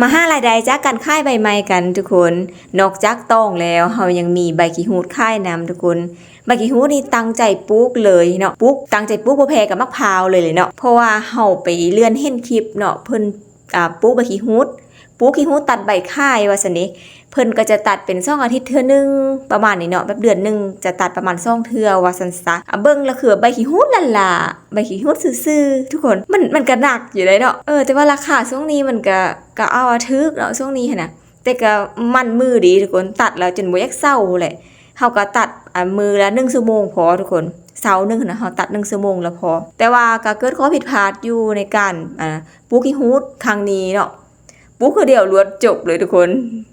ມາຫາລາຍໄດ້ຈາກການຂາຍໃບໄມ້ກັນທຸກຄົນ. ນອກຈາກຕອງແລ້ວ ເຮົາຍັງມີໃບຂີ້ຫູດຂາຍນຳທຸກຄົນ. ໃບຂີ້ຫູດນີ້ຕັ້ງໃຈປູກເລີຍເນາະ, ປູກ ຕັ້ງໃຈປູກບໍ່ແພ້ກັບໝາກພ້າວເລີຍເນາະ, ເພາະວ່າເຮົາໄປເລື່ອນເຫັນຄລິບເນາະ ເພິ່ນ ອ່າ ປູກໃບຂີ້ຫູດ ປູກຂີ້ຫູດຕັດໃບຂາຍວ່າຊັ້ນເດ. ເພິ່ນກໍຈະຕັດເປັນສອງອາທິດເທື່ອໜຶ່ງ ປະມານນີ້ເນາະ, ແບບເດືອນໜຶ່ງຈະຕັດປະມານສອງເທື່ອວ່າຊັ້ນຊະ. ອ່າ ເບິ່ງລະຄືໃບຂີ້ຫູດລ້າໆ ໃບຂີ້ຫູດຊື່ໆ ທຸກຄົນ. ມັນ ມັນກໍໜັກຢູ່ເດ້ເນາະ. ເອີ ແຕ່ວ່າລາຄາຊ່ວງນີ້ມັນກໍ ກໍເອົາ ຖືກເນາະຊ່ວງນີ້ຫັ້ນນະ, ແຕ່ກໍໝັ້ນມືດີທຸກຄົນ, ຕັດແລ້ວຈົນບໍ່ຢາກເຊົາແຫຼະ. ເຮົາກໍຕັດ ອ່າ ມື້ລະໜຶ່ງຊົ່ວໂມງພໍທຸກຄົນ, ເຊົ້າໜຶ່ງຫັ້ນນະ ເຮົາຕັດໜຶ່ງຊົ່ວໂມງລະພໍ. ແຕ່ວ່າກໍເກີດຂໍ້ຜິດພາດຢູ່ໃນການ ອ່າ ປູກຂີ້ຫູດຄັ້ງນີ້ເນາະ, ປູກຄືດຽວລວດຈົບເລີຍທຸກຄົນ.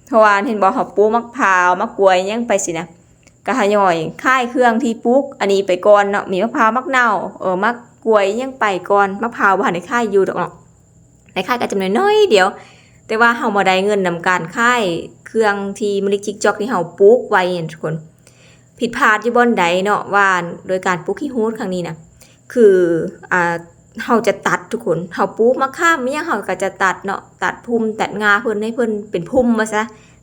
ເພາະວ່າເຫັນບໍ່ ເຮົາປູກໝາກພ້າວ ໝາກກ້ວຍຫຍັງໄປຊີ້ນະ, ກໍທະຍອຍຂາຍເຄື່ອງທີ່ປູກອັນນີ້ໄປກ່ອນເນາະ, ມີໝາກພ້າວ ໝາກນາວ ເອີ ໝາກກ້ວຍຫຍັງໄປກ່ອນ. ໝາກພ້າວບໍ່ທັນໄດ້ຂາຍຢູ່ດອກເນາະ, ໄດ້ຂາຍກໍຈຳນວນໜ້ອຍດຽວ. ແຕ່ວ່າເຮົາບໍ່ໄດ້ເງິນນຳການຂາຍເຄື່ອງທີ່ມະລິກຈິກຈອກທີ່ເຮົາປູກໄວ້ຫັ້ນທຸກຄົນ. ຜິດພາດຢູ່ບ່ອນໃດເນາະ ວ່າໂດຍການປູກຂີ້ຫູດຄັ້ງນີ້ນະ ຄື ອ່າ ເຮົາຈະຕັດທຸກຄົນ, ເຮົາປູກໝາກຂາມອີ່ຫຍັງ ເຮົາກໍຈະຕັດເນາະ, ຕັດພຸ່ມຕັດງ່າເພິ່ນ ໃຫ້ເພິ່ນເປັນພຸ່ມວ່າຊະ,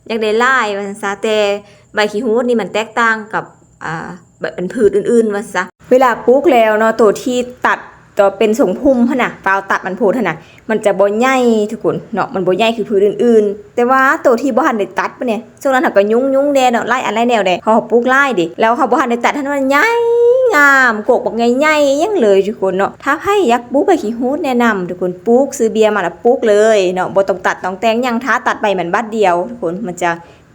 ຢາກໄດ້ຫຼາຍວ່າຊັ້ນຊະ. ແຕ່ໃບຂີ້ຫູດນີ້ມັນແຕກຕ່າງກັບ ອ່າ ໃບ ອັນພືດອື່ນໆວ່າຊະ. ເວລາປູກແລ້ວເນາະ ໂຕທີ່ຕັດ ໂຕເປັນຊົງພຸ່ມຫັ້ນນະ ຟ້າວຕັດມັນໂພດຫັ້ນນະ, ມັນຈະບໍ່ໃຫຍ່ທຸກຄົນເນາະ, ມັນບໍ່ໃຫຍ່ຄືພືດອື່ນໆ. ແຕ່ວ່າໂຕທີ່ບໍ່ທັນໄດ້ຕັດປານນີ້ ຊ່ວງນັ້ນເຮົາກໍຫຍຸ້ງໆແດ່ເນາະ, ຫຼາຍອັນຫຼາຍແນວແດ່, ເພາະເຮົາປູກຫຼາຍເດ. ແລ້ວເຮົາບໍ່ທັນໄດ້ຕັດຫັ້ນ ມັນໃຫຍ່ງາມ ກົກບັກໃຫຍ່ໆຫຍັງເລີຍທຸກຄົນເນາະ. ຖ້າໃຜຢາກປູກໃບຂີ້ຫູດ ແນະນຳທຸກຄົນ ປູກ ຊື້ເບ້ຍມາລະປູກເລີຍເນາະ, ບໍ່ຕ້ອງຕັດຕ້ອງແຕ່ງຫຍັງ, ຖ້າຕັດໃບມັນບາດດຽວທຸກຄົນ ມັນຈະ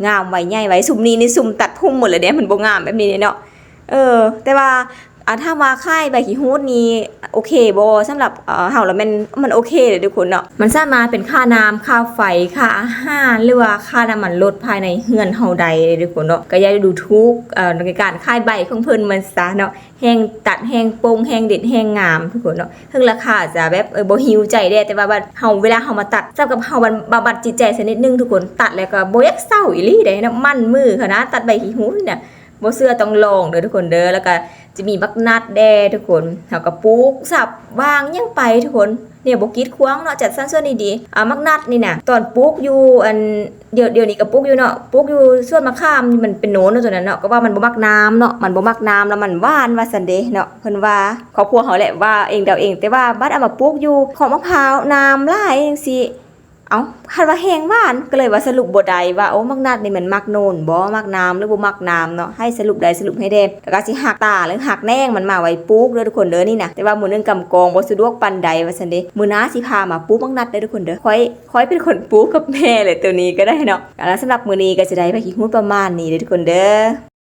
ງາມໄວໃຫຍ່ໄວ. ຊຸມນີ້ນີ້ ຊຸມຕັດພຸ່ມໝົດເລີຍເດ້, ມັນບໍ່ງາມແບບນີ້ເນາະ. ເອີ ແຕ່ວ່າ ອ່າ ຖາມວ່າຂາຍໃບຂີ້ຫູດນີ້ໂອເຄບໍ່? ສຳລັບ ເອີ ເຮົາລະແມ່ນ ມັນໂອເຄເດ້ທຸກຄົນເນາະ. ມັນສາມາດເປັນຄ່ານ້ຳ ຄ່າໄຟ ຄ່າອາຫານ ຫຼືວ່າຄ່ານ້ຳມັນລົດພາຍໃນເຮືອນເຮົາໄດ້ເດ້ທຸກຄົນເນາະ. ກໍຢ່າໄດ້ດູຖູກ ເອີ ໃນການຂາຍໃບຂອງເພິ່ນວ່າຊັ້ນຊະເນາະ, ແຮ່ງຕັດ ແຮ່ງໂປ່ງ ແຮ່ງເດັດ ແຮ່ງງາມທຸກຄົນເນາະ. ເຖິງລາຄາຈະແບບ ເອີ ບໍ່ຫິວໃຈແດ່ ແຕ່ວ່າບັດເຮົາ ເວລາເຮົາມາຕັດ ສ່ຳກັບເຮົາບັດ ບຳບັດຈິດໃຈຊະນິດໜຶ່ງທຸກຄົນ, ຕັດແລ້ວກໍບໍ່ຢາກເຊົາອີ່ຫຼີເດ້ເນາະ. ໝັ້ນມືຂະໜາດ ຕັດໃບຂີ້ຫູດນີ້ນະ ບໍ່ເຊື່ອຕ້ອງລອງເດີທຸກຄົນເດີ. ແລ້ວກໍຈະມີໝາກນັດແດ່ທຸກຄົນ, ເຮົາກໍປູກສັບຫວ່າງຫຍັງໄປທຸກຄົນ, ແນວບໍ່ກີດຂວາງເນາະ, ຈັດສັນສ່ວນດີໆ. ອ່າ ໝາກນັດນີ້ນະ ຕອນປູກຢູ່ ອັນ ດຽວ ດຽວນີ້ກໍປູກຢູ່ເນາະ, ປູກຢູ່ສວນໝາກຂາມ ມັນເປັນໂນນເນາະ ຕົວນັ້ນເນາະ, ກໍວ່າມັນບໍ່ມັກນ້ຳເນາະ, ມັນບໍ່ມັກນ້ຳ ແລ້ວມັນຫວານວ່າຊັ້ນເດເນາະ. ເພິ່ນວ່າ ຄອບຄົວເຮົາແຫຼະ ວ່າເອງເດົາເອງ, ແຕ່ວ່າບັດເອົາມາປູກຢູ່ຂອງໝາກພ້າວ ນ້ຳຫຼາຍຈັ່ງຊີ້ ເອົ້າ ຄັນວ່າແຮງຫວານ ກໍເລີຍວ່າສະຫຼຸບບໍ່ໄດ້ວ່າ ໂອ້ ໝາກນັດນີ້ມັນມັກໂນນບໍ່ ມັກນ້ຳ ຫຼືບໍ່ມັກນ້ຳເນາະ, ໃຫ້ສະຫຼຸບໄດ້ສະຫຼຸບໃຫ້ແດ່. ແລ້ວກໍຊິຫັກຕາ ຫຼືຫັກແໜງມັນມາໄວ້ປູກເດີທຸກຄົນເດີນີ້ນະ, ແຕ່ວ່າໝູ່ໜຶ່ງກຳກອງບໍ່ສະດວກປານໃດວ່າຊັ້ນເດ. ມື້ໜ້າຊິພາມາປູກໝາກນັດເດີທຸກຄົນເດີ, ຂ້ອຍ ຂ້ອຍເປັນຄົນປູກກັບແມ່ເລີຍ ໂຕນີ້ກໍໄດ້ເນາະ. ແລ້ວສຳລັບມື້ນີ້ກໍຈະໄດ້ໃບຂີ້ຫູດປະມານນີ້ເດີທຸກຄົນເດີ.